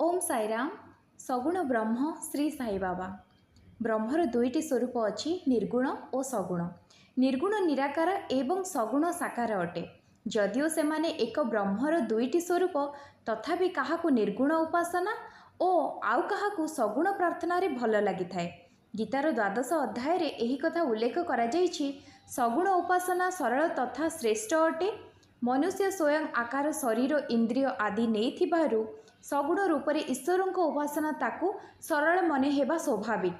ଓମ୍ ସାଇରାମ। ସଗୁଣ ବ୍ରହ୍ମ ଶ୍ରୀ ସାଇବାବା। ବ୍ରହ୍ମର ଦୁଇଟି ସ୍ୱରୂପ ଅଛି, ନିର୍ଗୁଣ ଓ ସଗୁଣ। ନିର୍ଗୁଣ ନିରାକାର ଏବଂ ସଗୁଣ ସାକାର ଅଟେ। ଯଦିଓ ସେମାନେ ଏକ ବ୍ରହ୍ମର ଦୁଇଟି ସ୍ୱରୂପ, ତଥାପି କାହାକୁ ନିର୍ଗୁଣ ଉପାସନା ଓ ଆଉ କାହାକୁ ସଗୁଣ ପ୍ରାର୍ଥନାରେ ଭଲ ଲାଗିଥାଏ। ଗୀତାର ଦ୍ୱାଦଶ ଅଧ୍ୟାୟରେ ଏହି କଥା ଉଲ୍ଲେଖ କରାଯାଇଛି। ସଗୁଣ ଉପାସନା ସରଳ ତଥା ଶ୍ରେଷ୍ଠ ଅଟେ। ମନୁଷ୍ୟ ସ୍ୱୟଂ ଆକାର, ଶରୀର, ଇନ୍ଦ୍ରିୟ ଆଦି ନେଇଥିବାରୁ ସଗୁଣ ରୂପରେ ଈଶ୍ୱରଙ୍କ ଉପାସନା ତାକୁ ସରଳ ମନେ ହେବା ସ୍ୱାଭାବିକ।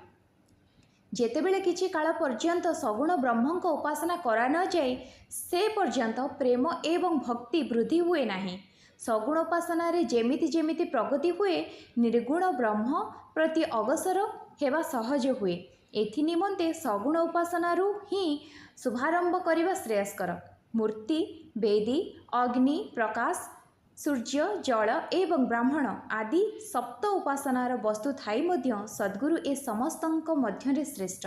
ଯେତେବେଳେ କିଛି କାଳ ପର୍ଯ୍ୟନ୍ତ ସଗୁଣ ବ୍ରହ୍ମଙ୍କ ଉପାସନା କରାନଯାଏ, ସେ ପର୍ଯ୍ୟନ୍ତ ପ୍ରେମ ଏବଂ ଭକ୍ତି ବୃଦ୍ଧି ହୁଏ ନାହିଁ। ସଗୁଣ ଉପାସନାରେ ଯେମିତି ଯେମିତି ପ୍ରଗତି ହୁଏ, ନିର୍ଗୁଣ ବ୍ରହ୍ମ ପ୍ରତି ଅଗ୍ରସର ହେବା ସହଜ ହୁଏ। ଏଥି ନିମନ୍ତେ ସଗୁଣ ଉପାସନାରୁ ହିଁ ଶୁଭାରମ୍ଭ କରିବା ଶ୍ରେୟସ୍କର। ମୂର୍ତ୍ତି, ବେଦୀ, ଅଗ୍ନି, ପ୍ରକାଶ, ସୂର୍ଯ୍ୟ, ଜଳ ଏବଂ ବ୍ରାହ୍ମଣ ଆଦି ସପ୍ତ ଉପାସନାର ବସ୍ତୁ ଥାଇ ମଧ୍ୟ ସଦ୍ଗୁରୁ ଏ ସମସ୍ତଙ୍କ ମଧ୍ୟରେ ଶ୍ରେଷ୍ଠ।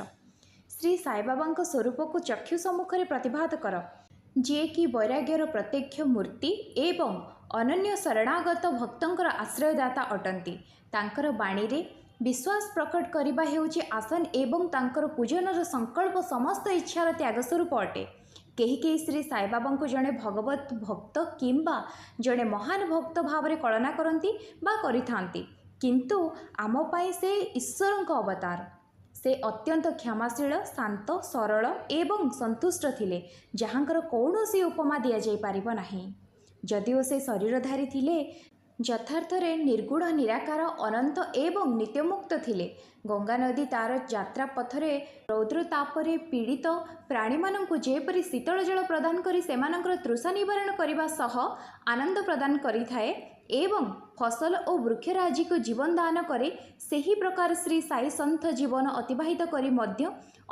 ଶ୍ରୀ ସାଇବାବାଙ୍କ ସ୍ୱରୂପକୁ ଚକ୍ଷୁ ସମ୍ମୁଖରେ ପ୍ରତିଭାତ କର, ଯିଏକି ବୈରାଗ୍ୟର ପ୍ରତ୍ୟକ୍ଷ ମୂର୍ତ୍ତି ଏବଂ ଅନନ୍ୟ ଶରଣାଗତ ଭକ୍ତଙ୍କର ଆଶ୍ରୟଦାତା ଅଟନ୍ତି। ତାଙ୍କର ବାଣୀରେ ବିଶ୍ୱାସ ପ୍ରକଟ କରିବା ହେଉଛି ଆସନ ଏବଂ ତାଙ୍କର ପୂଜନର ସଂକଳ୍ପ ସମସ୍ତ ଇଚ୍ଛାର ତ୍ୟାଗ ସ୍ୱରୂପ ଅଟେ। କେହି କେହି ଶ୍ରୀ ସାଇବାବାଙ୍କୁ ଜଣେ ଭଗବତ ଭକ୍ତ କିମ୍ବା ଜଣେ ମହାନ ଭକ୍ତ ଭାବରେ କଳନା କରନ୍ତି ବା କରିଥାନ୍ତି, କିନ୍ତୁ ଆମ ପାଇଁ ସେ ଈଶ୍ୱରଙ୍କ ଅବତାର। ସେ ଅତ୍ୟନ୍ତ କ୍ଷମାଶୀଳ, ଶାନ୍ତ, ସରଳ ଏବଂ ସନ୍ତୁଷ୍ଟ ଥିଲେ, ଯାହାଙ୍କର କୌଣସି ଉପମା ଦିଆଯାଇପାରିବ ନାହିଁ। ଯଦିଓ ସେ ଶରୀରଧାରୀ ଥିଲେ, ଯଥାର୍ଥରେ ନିର୍ଗୁଣ, ନିରାକାର, ଅନନ୍ତ ଏବଂ ନିତ୍ୟମୁକ୍ତ ଥିଲେ। ଗଙ୍ଗା ନଦୀ ତାର ଯାତ୍ରା ପଥରେ ରୌଦ୍ରତାପରେ ପୀଡ଼ିତ ପ୍ରାଣୀମାନଙ୍କୁ ଯେପରି ଶୀତଳ ଜଳ ପ୍ରଦାନ କରି ସେମାନଙ୍କର ତୃଷା ନିବାରଣ କରିବା ସହ ଆନନ୍ଦ ପ୍ରଦାନ କରିଥାଏ ଏବଂ ଫସଲ ଓ ବୃକ୍ଷରାଜିକୁ ଜୀବନ ଦାନ କରେ, ସେହି ପ୍ରକାର ଶ୍ରୀ ସାଇ ସନ୍ଥ ଜୀବନ ଅତିବାହିତ କରି ମଧ୍ୟ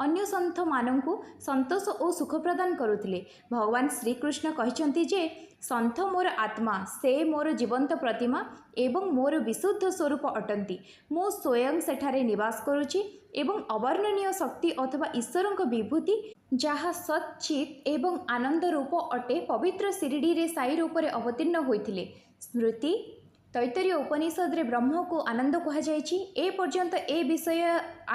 ଅନ୍ୟ ସନ୍ଥମାନଙ୍କୁ ସନ୍ତୋଷ ଓ ସୁଖ ପ୍ରଦାନ କରୁଥିଲେ। ଭଗବାନ ଶ୍ରୀକୃଷ୍ଣ କହିଛନ୍ତି ଯେ ସନ୍ଥ ମୋର ଆତ୍ମା, ସେ ମୋର ଜୀବନ୍ତ ପ୍ରତିମା ଏବଂ ମୋର ବିଶୁଦ୍ଧ ସ୍ୱରୂପ ଅଟନ୍ତି। ମୁଁ ସ୍ୱୟଂ ସେଠାରେ ନିବାସ କରୁଛି ଏବଂ ଅବର୍ଣ୍ଣନୀୟ ଶକ୍ତି ଅଥବା ଈଶ୍ୱରଙ୍କ ବିଭୂତି, ଯାହା ସତ୍, ଚିତ୍ ଏବଂ ଆନନ୍ଦ ରୂପ ଅଟେ, ପବିତ୍ର ଶିରିଡ଼ିରେ ସାଇ ରୂପରେ ଅବତୀର୍ଣ୍ଣ ହୋଇଥିଲେ। ସ୍ମୃତି ତୈତ୍ତରୀୟ ଉପନିଷଦରେ ବ୍ରହ୍ମକୁ ଆନନ୍ଦ କୁହାଯାଇଛି। ଏ ପର୍ଯ୍ୟନ୍ତ ଏ ବିଷୟ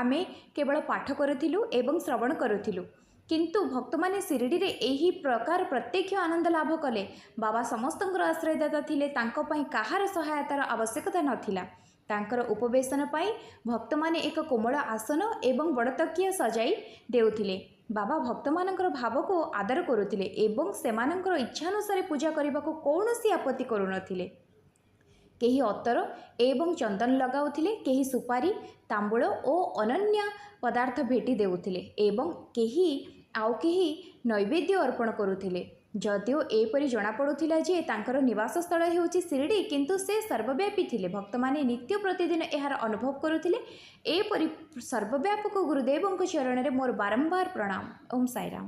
ଆମେ କେବଳ ପାଠ କରୁଥିଲୁ ଏବଂ ଶ୍ରବଣ କରୁଥିଲୁ, କିନ୍ତୁ ଭକ୍ତମାନେ ଶିରିଡ଼ିରେ ଏହି ପ୍ରକାର ପ୍ରତ୍ୟକ୍ଷ ଆନନ୍ଦ ଲାଭ କଲେ। ବାବା ସମସ୍ତଙ୍କର ଆଶ୍ରୟଦାତା ଥିଲେ। ତାଙ୍କ ପାଇଁ କାହାର ସହାୟତାର ଆବଶ୍ୟକତା ନଥିଲା। ତାଙ୍କର ଉପବେଶନ ପାଇଁ ଭକ୍ତମାନେ ଏକ କୋମଳ ଆସନ ଏବଂ ବଡ଼ ତକିଆ ସଜାଇ ଦେଉଥିଲେ। ବାବା ଭକ୍ତମାନଙ୍କର ଭାବକୁ ଆଦର କରୁଥିଲେ ଏବଂ ସେମାନଙ୍କର ଇଚ୍ଛାନୁସାରେ ପୂଜା କରିବାକୁ କୌଣସି ଆପତ୍ତି କରୁନଥିଲେ। କେହି ଅତର ଏବଂ ଚନ୍ଦନ ଲଗାଉଥିଲେ, କେହି ସୁପାରି, ତାମ୍ବୁଳ ଓ ଅନନ୍ୟ ପଦାର୍ଥ ଭେଟି ଦେଉଥିଲେ ଏବଂ କେହି ଆଉ କେହି ନୈବେଦ୍ୟ ଅର୍ପଣ କରୁଥିଲେ। ଯଦିଓ ଏପରି ଜଣାପଡ଼ୁଥିଲା ଯେ ତାଙ୍କର ନିବାସ ସ୍ଥଳ ହେଉଛି ଶିରିଡ଼ି, କିନ୍ତୁ ସେ ସର୍ବବ୍ୟାପୀ ଥିଲେ। ଭକ୍ତମାନେ ନିତ୍ୟ ପ୍ରତିଦିନ ଏହାର ଅନୁଭବ କରୁଥିଲେ। ଏପରି ସର୍ବବ୍ୟାପକ ଗୁରୁଦେବଙ୍କ ଚରଣରେ ମୋର ବାରମ୍ବାର ପ୍ରଣାମ। ଓମ୍ ସାଇରାମ।